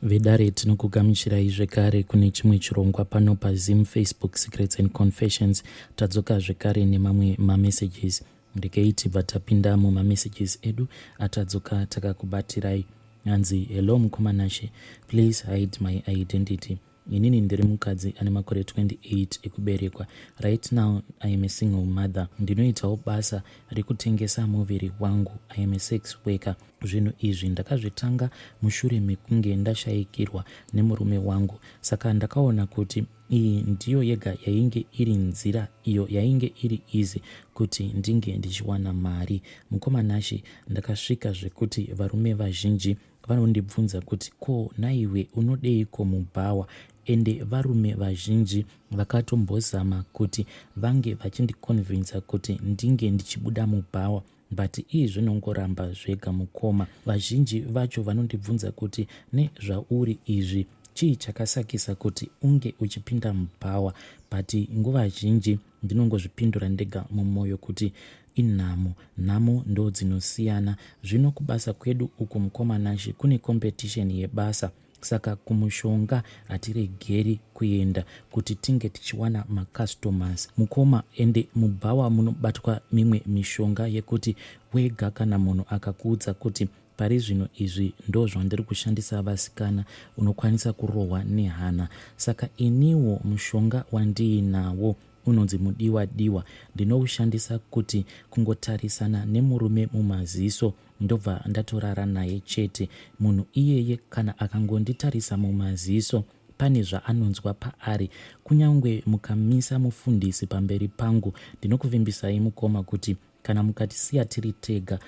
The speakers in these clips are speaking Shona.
Vedare tinokugamuchirai zvekare kune chimwe chirongwa pano paZim Facebook Secrets and Confessions. Tadzoka zvekare nemamwe mamessages. Regai tibva tapinda mumamessages edu atadzoka takakubatirai. Hanzi hello mukoma Nashe, please hide my identity. Inini ndiri mukadzi ane makore 28 ekuberekwa. Right now I am a single mother. Ndinoitawo basa rekutengesa muviri wangu. I am a sex worker. Zvinhu izvi ndakazvitanga mushure mekunge ndashaikirwa nemurume wangu. Saka ndakaona kuti iyi ndiyo yega yainge iri nzira iyo yainge iri easy kuti ndinge ndichiwana mari. Mukoma Nashe, ndakasvika zvekuti varume vazhinji Vanondibvunza kuti ko nhaiwe unodeiko mubhawa ende varume vazhinji vakatombozama kuti vange vachindiconvincer kuti ndinge ndichibuda mubhawa but ii zvinongoramba zvega mukoma. Vazhinji vacho vanondibvunza kuti nezvauri izvi chii chakasakisa kuti unge uchipinda mubhawa but nguva zhinji Ndinongozvipindura ndega mumoyo kuti inhamo, nhamo ndodzinosiyana. Zvino kubasa kwedu uku mukoma Nashy kune competition yebasa saka kumushonga hatiregeri kuenda kuti tinge tichiwana macustomers mukoma ende mubhawa munobatwa mimwe mishonga yekuti wega kana munhu akakuudza kuti Pari zvino izvi ndozvandiri kushandisa vasikana unokwanisa kurohwa nehana saka iniwo mushonga wandiinawo unonzi mudiwa diwa ndinoushandisa kuti kungotarisana nemurume mumaziso ndobva ndatorara naye chete munhu iyeye kana akangonditarisa mumaziso pane zvaanonzwa paari kunyangwe mukamisa mufundisi pamberi pangu ndinokuvimbisai mukoma kuti Kana mukatisiya tiri tega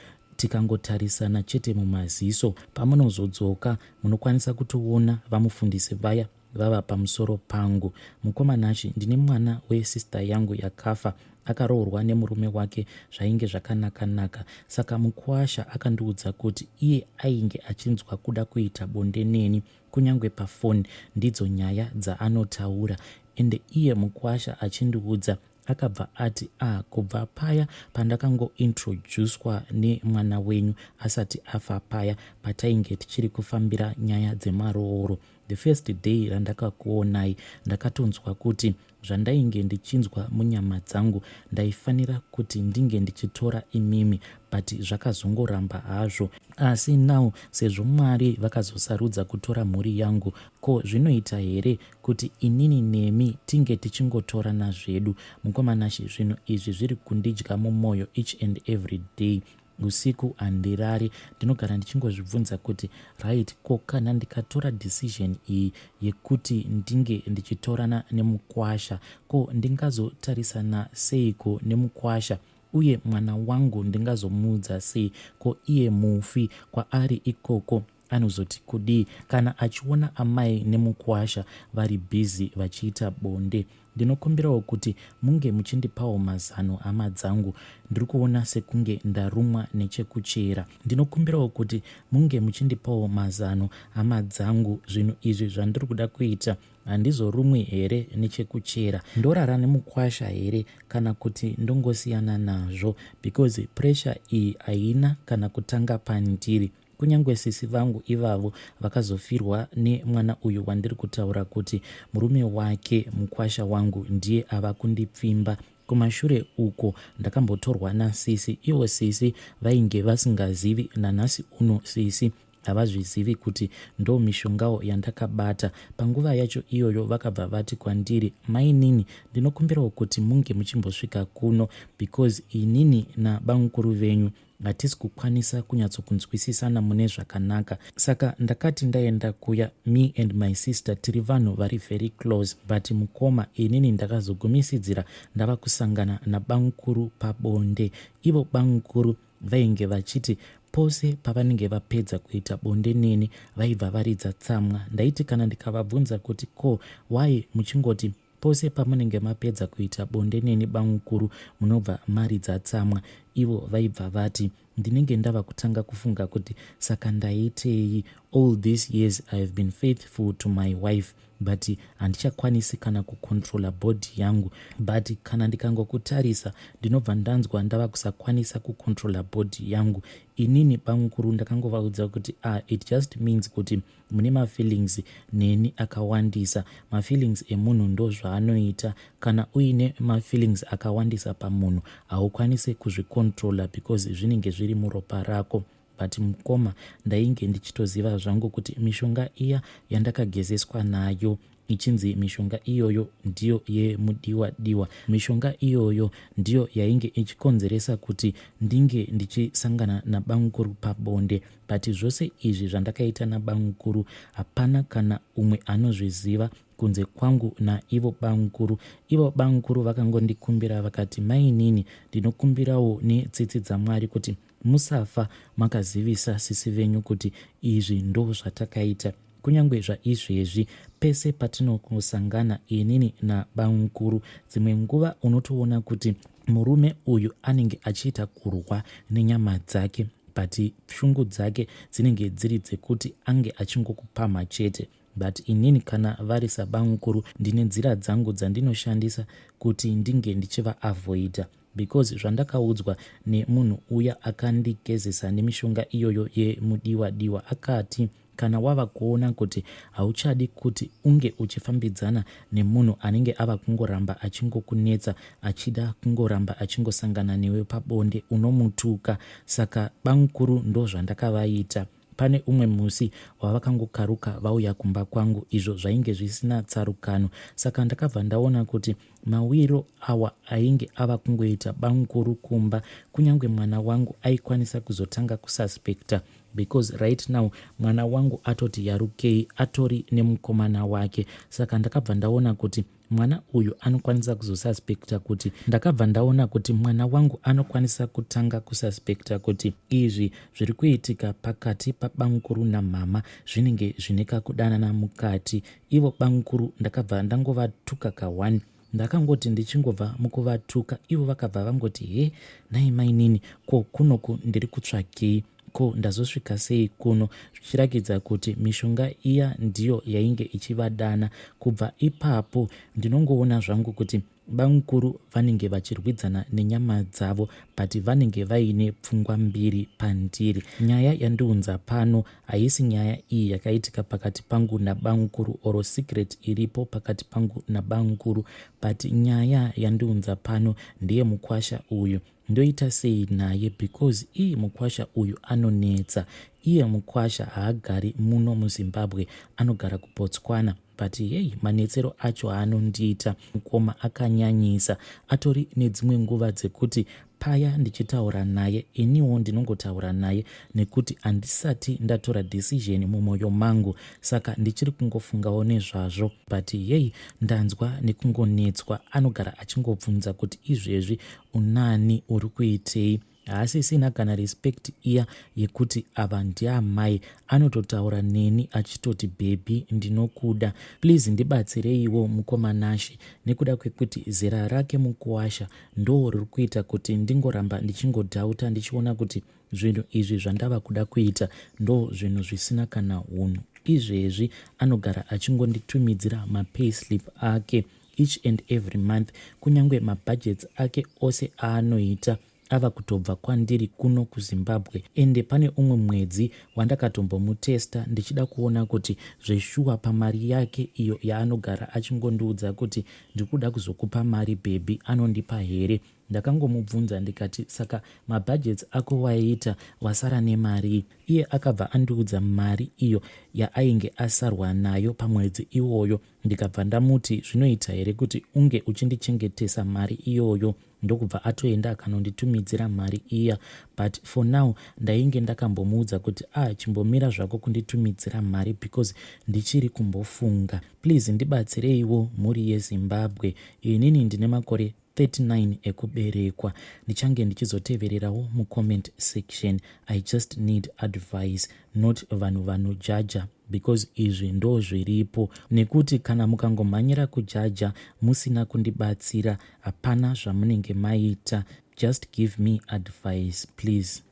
tikangotarisana chete mumaziso, pamunozodzoka munokwanisa kutoona vamufundisi vaya vava pamusoro pangu. Mukoma Nashy, ndine mwana wesister yangu yakafa akaroorwa nemurume wake zvainge zvakanaka naka. Saka mukuwasha akandiudza kuti iye ainge achinzwa kuda kuita bonde neni kunyangwe pafoni ndidzo nyaya dzaanotaura ende iye mukuwasha achindiudza Akabva ati, Ah, kubva paya pandakangointroducwa nemwana wenyu asati afa paya patainge tichiri kufambira nyaya dzemarooro, the first day randakakuonai ndakatonzwa kuti zvandainge ndichinzwa munyama dzangu ndaifanira kuti ndinge ndichitora imimi but zvakazongoramba hazvo. Asi now sezvo Mwari vakazosarudza kutora mhuri yangu ko zvinoita here kuti inini nemi tinge tichingotorana zvedu. Mukoma Nashy zvinhu izvi zviri kundidya mumoyo each and every day. Usiku handirari ndinogara ndichingozvibvunza kuti right ko kana ndikatora decision iyi yekuti ndinge ndichitorana nemukwasha ko ndingazotarisana seiko nemukwasha uye mwana wangu ndingazomuudza sei ko iye mufi kwaari ikoko Anozoti kudii kana achiona amai nemukuwasha vari busy vachiita bonde? Ndinokumbirawo kuti munge muchindipawo mazano hama dzangu. Ndiri kuona sekunge ndarumwa nechekuchera. Ndinokumbirawo kuti munge muchindipawo mazano hama dzangu. Zvinhu izvi zvandiri kuda kuita handizorumwi here nechekuchera? Ndorara nemukwasha here kana kuti ndongosiyana nazvo because pressure iyi haina kana kutanga pandiri. Kunyangwe sisi vangu ivavo vakazofirwa nemwana uyu wandiri kutaura kuti murume wake mukwasha wangu ndiye ava kundipfimba. Kumashure uko ndakambotorwa nasisi ivo sisi vainge vasingazivi nanhasi uno sisi havazvizivi kuti ndomishongawo yandakabata. Panguva yacho iyoyo vakabva vati kwandiri mainini ndinokumbirawo kuti munge muchimbosvika kuno because inini nabamukuru venyu Hatisi kukwanisa kunyatsokunzwisisana mune zvakanaka saka ndakati ndaenda kuya me and my sister tiri vanhu vari very close but mukoma inini ndakazogumisidzira ndava kusangana nabamukuru pabonde. Ivo bamukuru vainge vachiti pose pavanenge vapedza kuita bonde neni vaibva varidza tsamwa. Ndaiti kana ndikavabvunza kuti ko why muchingoti Pose pamunenge mapedza kuita bonde neni bamukuru munobva maridza tsamwa. Ivo vaibva vati, Ndinenge ndava kutanga kufunga kuti saka ndaitei? All these years I have been faithful to my wife. But handichakwanisi kana kucontrola body yangu, but kana ndikangokutarisa ndinobva ndanzwa ndava kusakwanisa kucontrola body yangu inini. Bamukuru, ndakangovaudza kuti, "Ah, it just means kuti mune mafeelings neni akawandisa." Mafeelings emunhu ndo zvaanoita. Kana uine mafeelings akawandisa pamunhu, haukwanisi kuzvicontrola because zvinenge zviri muropa rako. But mukoma, ndainge ndichitoziva zvangu kuti mishonga iya yandakagezeswa nayo, ichinzi mishonga iyoyo ndiyo yemudiwa diwa, mishonga iyoyo ndiyo yainge ichikonzeresa kuti ndinge ndichisangana nabamukuru pabonde. But zvose izvi zvandakaita nabamukuru, hapana kana umwe anozviziva kunze kwangu naivo bamukuru. Ivo bamukuru vakangondikumbira vakati, "Mainini, ndinokumbirawo netsitsi dzaMwari kuti musafa makazivisa sisi venyu kuti izvi ndo zvatakaita." Kunyange zvaizvezvi, pese patinosangana inini nabamukuru, dzimwe nguva unotoona kuti murume uyu anenge achiita kurwa nenyama dzake, but shungu dzake dzinenge dziri dzekuti ange achingokupamha chete. But inini kana vari sabamukuru, ndine nzira dzangu dzandinoshandisa kuti ndinge ndichivaavoida, because zvandakaudzwa nemunhu uya akandigezesa nemishonga iyoyo yemudiwa diwa, akati kana wava kuona kuti hauchadi kuti unge uchifambidzana nemunhu anenge ava kungoramba achingokunetsa, achida kungoramba achingosangana newe pabonde, unomutuka. Saka bamukuru ndo zvandakavaita. Pane umwe musi wavakangokaruka vauya kumba kwangu, izvo zvainge zvisina tsarukano. Saka ndakabva ndaona kuti mawiro awa ainge ava kungoita bamukuru kumba, kunyange mwana wangu aikwanisa kuzotanga kususpecta, because right now mwana wangu atoti yarukei, atori nemukomana wake. Saka ndakabva ndaona kuti mwana uyu anokwanisa kuzosuspecta kuti, ndakabva ndaona kuti mwana wangu anokwanisa kutanga kususpecta kuti izvi zviri kuitika pakati pabamukuru namama zvinenge zvine kakudanana mukati. Ivo bamukuru ndakabva ndangovatuka ka1. Ndakangoti ndichingobva mukuvatuka, ivo vakabva vangoti, "He, nai mainini, ko kunoku ndiri kutsvakei? Ko ndazosvika sei kuno?" Zvichirakidza kuti mishonga iya ndiyo yainge ichivadana. Kubva ipapo ndinongoona zvangu kuti bamukuru vanenge vachirwidzana nenyama dzavo, but vanenge vaine pfungwa mbiri pandiri. Nyaya yandiunza pano haisi nyaya iyi yakaitika pakati pangu nabamukuru or secret iripo pakati pangu nabamukuru, but nyaya yandiunza pano ndeye mukwasha uyu. Ndoita sei naye? Because iye mukwasha uyu anonetsa. Iye mukwasha haagari muno muZimbabwe, anogara kuBotswana, but yei, manetsero acho aanondiita, mukoma, akanyanyisa. Atori nedzimwe nguva dzekuti paya ndichitaura naye, iniwo ndinongotaura naye nekuti handisati ndatora decision mumwoyo mangu, saka ndichiri kungofungawo nezvazvo. But yei, ndanzwa nekungonetswa. Anogara achingobvunza kuti, "Izvezvi unani? Uri kuitei?" Haasisina kana respect iya yekuti ava ndiamai. Anototaura neni achitoti, "Baby, ndinokuda." Please ndibatsireiwo, mukoma Nashe, nekuda kwekuti zera rake mukuwasha ndo riri kuita kuti ndingoramba ndichingodoubta, ndichiona kuti zvinhu izvi zvandava kuda kuita ndo zvinhu zvisina kana unhu. Izvezvi anogara achingonditumidzira mapayslip ake each and every month. Kunyange mabudgets ake ose aanoita ava kutobva kwandiri kuno kuZimbabwe. Ende pane umwe mwedzi wandakatombomutesta ndichida kuona kuti zveshuwa pamari yake iyo yaanogara achingondiudza kuti, "Ndikuda kuzokupa mari, baby," anondipa here. Ndakangomubvunza ndikati, "Saka mabudgets ako waiita, wasara nemari?" Iye akabva andiudza mari iyo yaainge asarwa nayo pamwedzi iwoyo. Ndikabva ndamuti, "Zvinoita here kuti unge uchindichengetesa mari iyoyo?" Ndokubva atoenda akanonditumidzira mari iya. But for now ndainge ndakambomuudza kuti, "Ah, chimbomira zvako kunditumidzira mari because ndichiri kumbofunga." Please ndibatsireiwo, mhuri yeZimbabwe. Inini ndine makore 39 ekuberekwa. Ndichange ndichizotevererawo mucomment section. I just need advice, not vanhu vanojaja, because izvi ndo zviripo, nekuti kana mukangomhanyira kujaja musina kundibatsira, hapana zvamunenge maita. Just give me advice, please.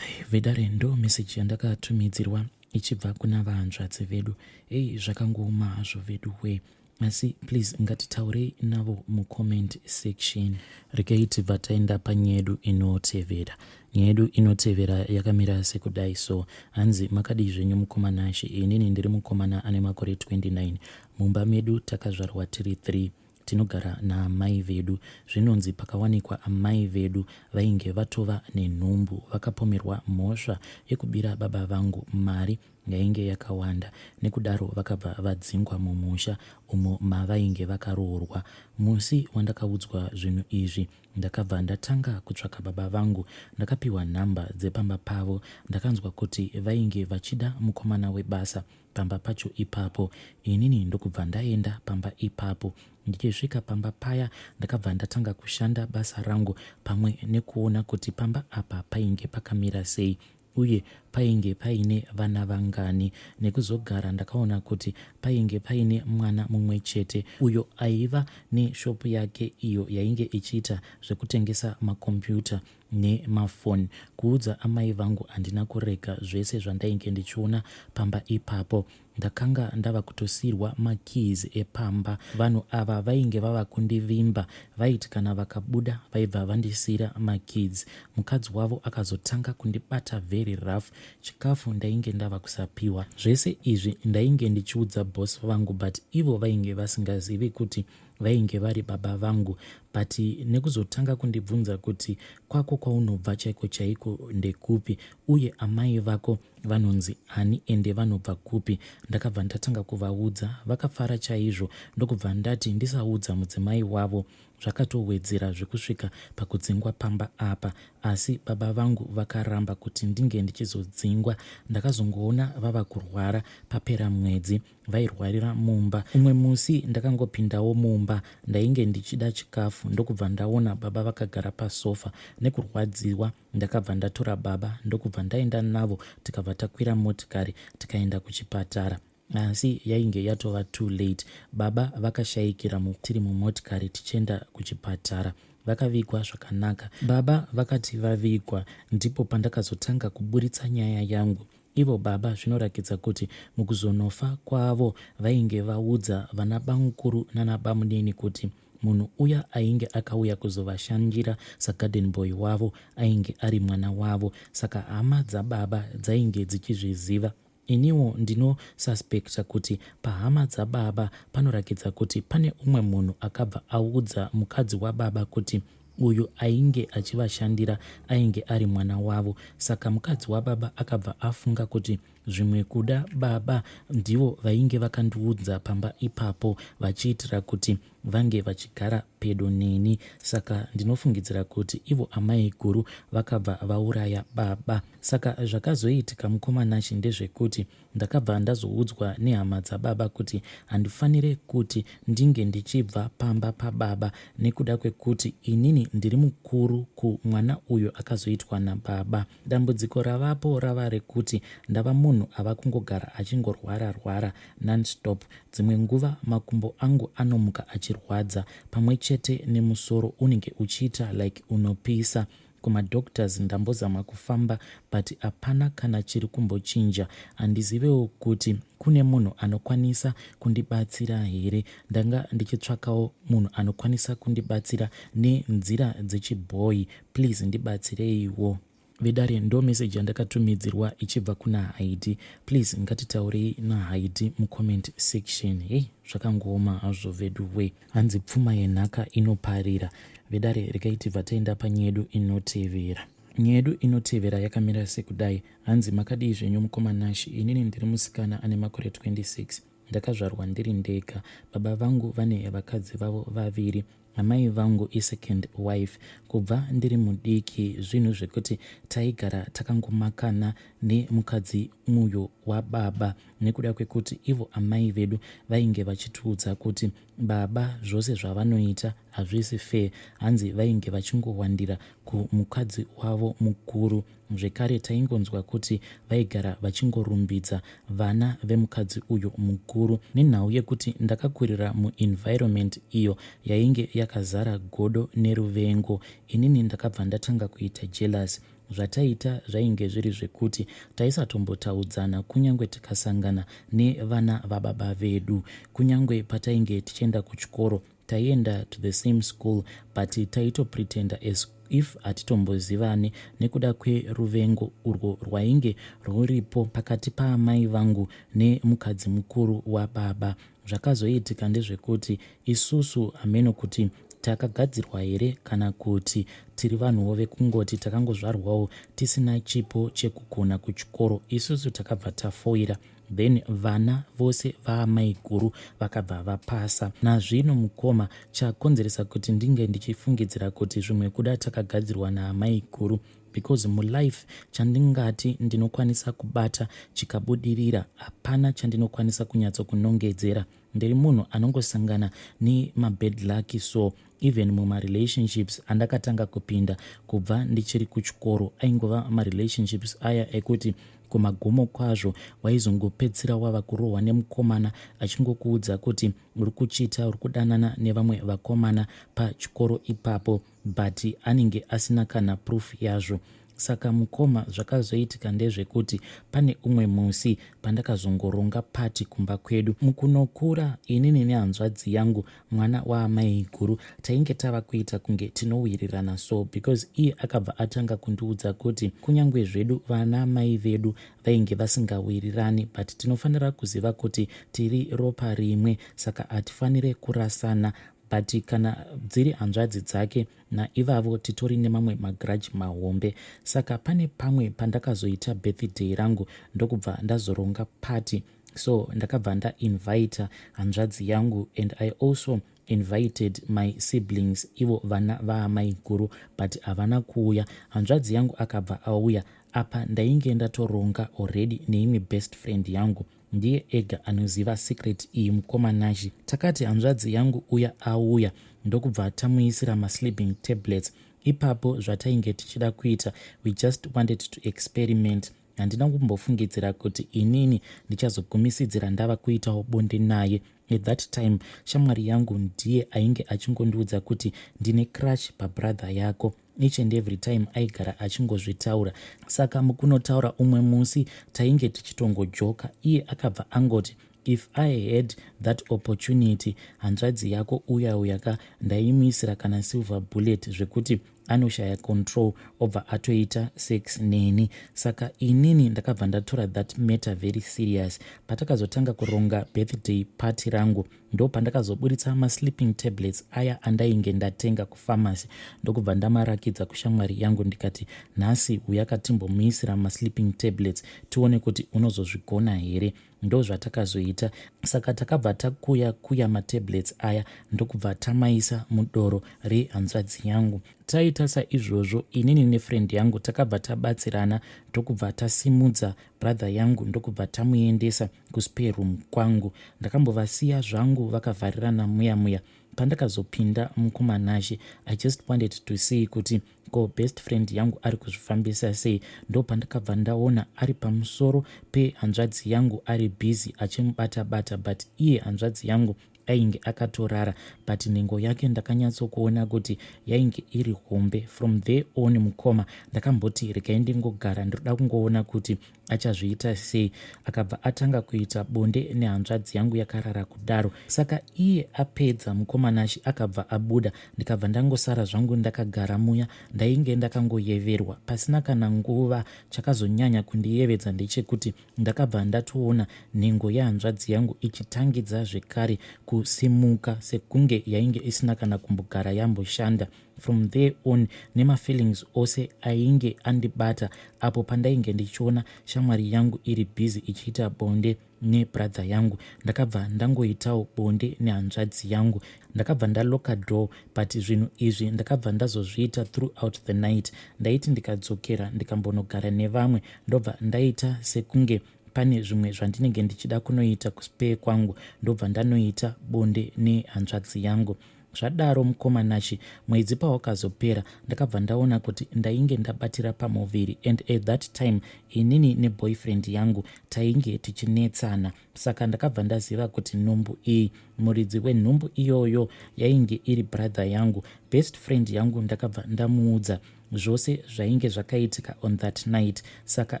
Vedare, ndo meseji yandakatumidzirwa. Ichibva kuna vahanzvadzi vedu. Hey, zvakangooma hazvo vedu wee, asi please ngatitaurei navo mucomment section. Regai tibva taenda panyaya yedu inotevera. Nyaya yedu inotevera yakamira sekudai so. Hanzi, makadii zvenyu mukoma Nashe? Inini ndiri mukomana ane makore 29. Mumba medu takazvarwa tiri 3, tinogara naamai vedu. Zvinonzi pakawanikwa amai vedu vainge vatova nenhumbu, vakapomerwa mhosva yekubira baba vangu mari yainge yakawanda, nekudaro vakabva vadzingwa mumusha umo mavainge vakaroorwa. Musi wandakaudzwa zvinhu izvi ndakabva ndatanga kutsvaka baba vangu. Ndakapiwa nhamba dzepamba pavo, ndakanzwa kuti vainge vachida mukomana webasa pamba pacho ipapo. Inini ndokubva ndaenda pamba ipapo. Ndichisvika pamba paya ndakabva ndatanga kushanda basa rangu pamwe nekuona kuti pamba apa painge pakamira sei uye painge paine vana vangani. Nekuzogara ndakaona kuti painge paine mwana mumwe chete uyo aiva neshop yake iyo yainge ichiita zvekutengesa makombiyuta nemafoni. Kuudza amai vangu handina kurega zvese zvandainge ndichiona pamba ipapo. Ndakanga ndava kutosiirwa makeys epamba. Vanhu ava vainge vava kundivimba. Vaiti kana vakabuda vaibva vandisiira makeys. Mukadzi wavo akazotanga kundibata very rough. Chikafu ndainge ndava kusapiwa. Zvese izvi ndainge ndichiudza boss vangu but ivo vainge vasingazivi kuti vainge vari baba vangu, but nekuzotanga kundibvunza kuti kwako kwaunobva chaiko chaiko ndekupi uye amai vako vanonzi ani ende vanobva kupi, ndakabva ndatanga kuvaudza. Vakafara chaizvo ndokubva ndati ndisaudza mudzimai wavo. Zvakatowedzera zvekusvika pakudzingwa pamba apa, asi baba vangu vakaramba kuti ndinge ndichizodzingwa. Ndakazongoona vava kurwara papera mwedzi. Vairwarira mumba. Umwe musi ndakangopindawo mumba, ndainge ndichida chikafu ndokubva ndaona baba vakagara pasofa. Nekurwadziwa ndakabva ndatora baba ndokubva ndaenda navo tikabva takwira motikari tikaenda kuchipatara. Asi yainge yatova too late, baba vakashaikira tiri mumotikari tichienda kuchipatara. Vakavigwa zvakanaka. Baba vakati vavigwa ndipo pandakazotanga kuburitsa nyaya yangu. Ivo baba zvinorakidza kuti mukuzonofa kwavo vainge vaudza vanabamukuru nanabamunini kuti munhu uya ainge akauya kuzovashandira sagarden boy wavo ainge ari mwana wavo, saka hama dzababa dzainge dzichizviziva. Iniwo ndinosuspecta kuti pahama dzababa panorakidza kuti pane umwe munhu akabva audza mukadzi wababa kuti uyu ainge achivashandira ainge ari mwana wavo, saka mukadzi wababa akabva afunga kuti zvimwe kuda baba ndivo vainge vakandiudza pamba ipapo vachiitira kuti vange vachigara pedo neni, saka ndinofungidzira kuti ivo amai guru vakabva vauraya baba. Saka zvakazoitika mukoma Nashy ndezvekuti Ndakabva ndazoudzwa nehama dzababa kuti handifanire kuti ndinge ndichibva pamba pababa nekuda kwekuti inini ndiri mukuru kumwana uyo akazoitwa nababa. Dambudziko ravapo rava rekuti ndava munhu ava kungogara achingorwara rwara nonstop. Dzimwe nguva makumbo angu anomuka achirwadza pamwe chete nemusoro unenge uchiita like unopisa. Kumadoctors ndambozama kufamba but hapana kana chiri kumbochinja. Handizivewo kuti kune munhu anokwanisa kundibatsira here. Ndanga ndichitsvakawo munhu anokwanisa kundibatsira nenzira dzechibhoyi. Please ndibatsireiwo. Vedare, ndo message yandakatumidzirwa ichibva kuna Haidi. Please ngatitaurei naHaidi mucomment section. Hey, zvakangooma hazvo veduwe. Hanzi pfuma yenhaka inoparira. Vedare, regai tibva taenda panyaya yedu inotevera. Nyaya yedu inotevera yakamira sekudai. Hanzi, makadii zvenyu mukoma Nash? Inini ndiri musikana ane makore 26. Ndakazvarwa ndiri ndega. Baba vangu vane vakadzi vavo vaviri. Amai vangu isecond wife. Kubva ndiri mudiki zvinhu zvekuti taigara takangomakana nemukadzi uyo wababa nekuda kwekuti ivo amai vedu vainge vachitiudza kuti baba zvose zvavanoita hazvisi fair. Hanzi vainge vachingowandira kumukadzi wavo mukuru. Zvekare taingonzwa kuti vaigara vachingorumbidza vana vemukadzi uyu mukuru. Nenhau yekuti ndakakurira muenvironment iyo yainge yakazara godo neruvengo, inini ndakabva ndatanga kuita jealous. Zvataiita zvainge zviri zvekuti taisatombotaudzana kunyange tikasangana nevana vababa vedu. Kunyange patainge tichienda kuchikoro taienda to the same school but taitopretenda as if hatitombozivane nekuda kweruvengo urwo rwainge rwuripo pakati paamai vangu nemukadzi mukuru wababa. Zvakazoitika ndezvekuti isusu hameno kuti takagadzirwa here kana kuti tiri vanhuwo vekungoti takangozvarwawo tisina chipo chekugona kuchikoro. Isusu takabva tafoira then vana vose vaamai guru vakabva vapasa. Nazvino mukoma, chakonzeresa kuti ndinge ndichifungidzira kuti zvimwe kuda takagadzirwa naamai guru because mulife chandingati ndinokwanisa kubata chikabudirira hapana chandinokwanisa kunyatsokunongedzera. Ndiri munhu anongosangana nemabad luck, so even mumarelationships andakatanga kupinda kubva ndichiri kuchikoro aingova marelationships aya ekuti kumagumo kwazvo waizongopedzisira wava kurohwa nemukomana achingokuudza kuti uri kuchita, uri kudanana nevamwe vakomana pachikoro ipapo, but anenge asina kana proof yazvo. Saka mukoma, zvakazoitika ndezvekuti pane umwe musi pandakazongoronga party kumba kwedu. Mukunokura, inini nehanzvadzi yangu, mwana waamai guru, tainge tava kuita kunge tinowirirana so because iye akabva atanga kundiudza kuti kunyange zvedu vana mai vedu vainge vasingawirirani, but tinofanira kuziva kuti tiri ropa rimwe, saka hatifanire kurasana. But kana dziri hanzvadzi dzake naivavo titori nemamwe magrudge mahombe. Saka pane pamwe pandakazoita birthday rangu ndokubva ndazoronga party, so ndakabva ndainvita hanzvadzi yangu and I also invited my siblings, ivo vana vaamai guru, but havana kuuya. Hanzvadzi yangu akabva auya. Apa ndainge ndatoronga already neimwe best friend yangu, ndiye ega anoziva secret iyi, mukoma Nashi. Takati hanzvadzi yangu uya auya, ndokubva tamuisira masleeping tablets ipapo. Zvatainge tichida kuita, we just wanted to experiment. Handina kumbofungidzira kuti inini ndichazogumisidzira ndava kuitawo bonde naye. At that time shamwari yangu ndiye ainge achingondiudza kuti ndine crush pabrother yako. Each and every time aigara achingozvitaura. Saka mukunotaura umwe musi tainge tichitongojoka, iye akabva angoti, "If I had that opportunity, hanzvadzi yako uya uya ka, ndaimuisira kana silver bullet zvekuti anoshaya control, obva atoita sex neni." Saka inini ndakabva ndatora that matter very serious. Patakazotanga kuronga birthday party rangu, ndo pandakazoburitsa masleeping tablets aya andainge ndatenga kupharmacy, ndokubva ndamarakidza kushamwari yangu, ndikati, "Nhasi uyakatimbomuisira masleeping tablets, tione kuti unozozvigona here." Ndo zvatakazoita. Saka takabva takuya kuya matablets aya, ndokubva tamaisa mudoro rehanzvadzi yangu. Taita saizvozvo, inini nefriend yangu takabva tabatsirana, ndokubva tasimudza brother yangu, ndokubva tamuendesa kuspare room kwangu. Ndakambovasiya zvangu vakavharirana muya muya. Pandakazopinda, mukoma Nashe, I just wanted to see kuti ko best friend yangu ari kuzvifambisa sei. Ndo pandakabva ndaona ari pamusoro pehanzvadzi yangu, ari busy achimubata-bata, but iye hanzvadzi yangu ainge akatorara, but nhengo yake ndakanyatsokuona kuti yainge iri hombe. From there on, mukoma, ndakamboti regai ndingogara, ndoda kungoona kuti achazviita sei. Akabva atanga kuita bonde nehanzvadzi yangu yakarara kudaro. Saka iye apedza, mukoma Nashi, akabva abuda, ndikabva ndangosara zvangu ndakagara muya. Ndainge ndakangoyeverwa. Pasina kana nguva, chakazonyanya kundiyevedza ndechekuti ndakabva ndatoona nhengo yehanzvadzi yangu ichitangidza zvekare kusimuka sekunge yainge isina kana kumbogara yamboshanda. From there on, nemafeelings ose ainge andibata apo pandainge ndichiona shamwari yangu iri busy ichiita bonde nebrother yangu, ndakabva ndangoitawo bonde nehanzvadzi yangu. Ndakabva ndalocka door, but zvinhu izvi ndakabva ndazozviita throughout the night. Ndaiti ndikadzokera ndikambonogara nevamwe, ndobva ndaita sekunge pane zvimwe zvandinenge ndichida kunoita kuspare kwangu, ndobva ndanoita bonde nehanzvadzi yangu. Zvadaro, mukoma Nashi, mwedzi pawakazopera, ndakabva ndaona kuti ndainge ndabatira pamuviri, and at that time inini neboyfriend yangu tainge tichinetsana. Saka ndakabva ndaziva kuti nhumbu iyi, muridzi wenhumbu iyoyo yainge iri brother yangu, best friend yangu. Ndakabva ndamuudza. Zvose zvainge zvakaitika on that night. Saka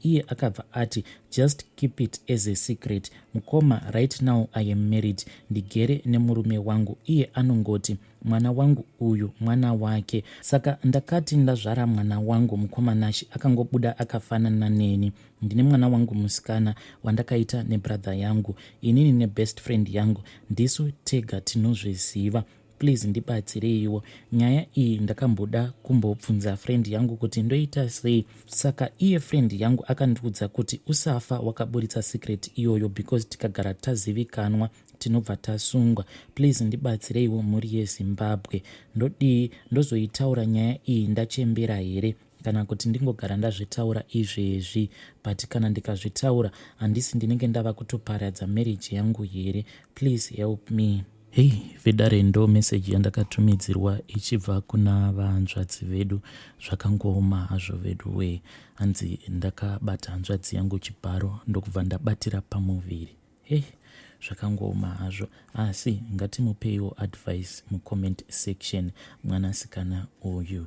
iye akabva ati, "Just keep it as a secret, mukoma. Right now I am married, ndigere nemurume wangu. Iye anongoti mwana wangu uyu mwana wake. Saka ndakati ndazvara mwana wangu, mukoma Nashi, akangobuda akafanana neni. Ndine mwana wangu musikana wandakaita nebrother yangu. Inini nebest friend yangu ndisu tega tinozviziva. Please ndibatsireiwo nyaya iyi. Ndakamboda kumbobvunza friend yangu kuti ndoita sei. Saka iye friend yangu akandiudza kuti usafa wakaburitsa secret iyoyo, because tikagara tazivikanwa tinobva tasungwa. Please ndibatsireiwo, mhuri yeZimbabwe. Ndodii? Ndozoitaura nyaya iyi ndachembera here, kana kuti ndingogara ndazvitaura izvezvi? But kana ndikazvitaura, handisi ndinenge ndava kutoparadza marriage yangu here? Please help me." Hei vedare, ndo meseji yandakatumidzirwa ichibva kuna vahanzvadzi vedu. Zvakangooma hazvo vedu wee. Hanzi ndakabata hanzvadzi yangu chibharo, ndokubva ndabatira pamuviri. Hei, zvakangooma hazvo, asi ngatimupeiwo advice mucomment section mwanasikana uyu.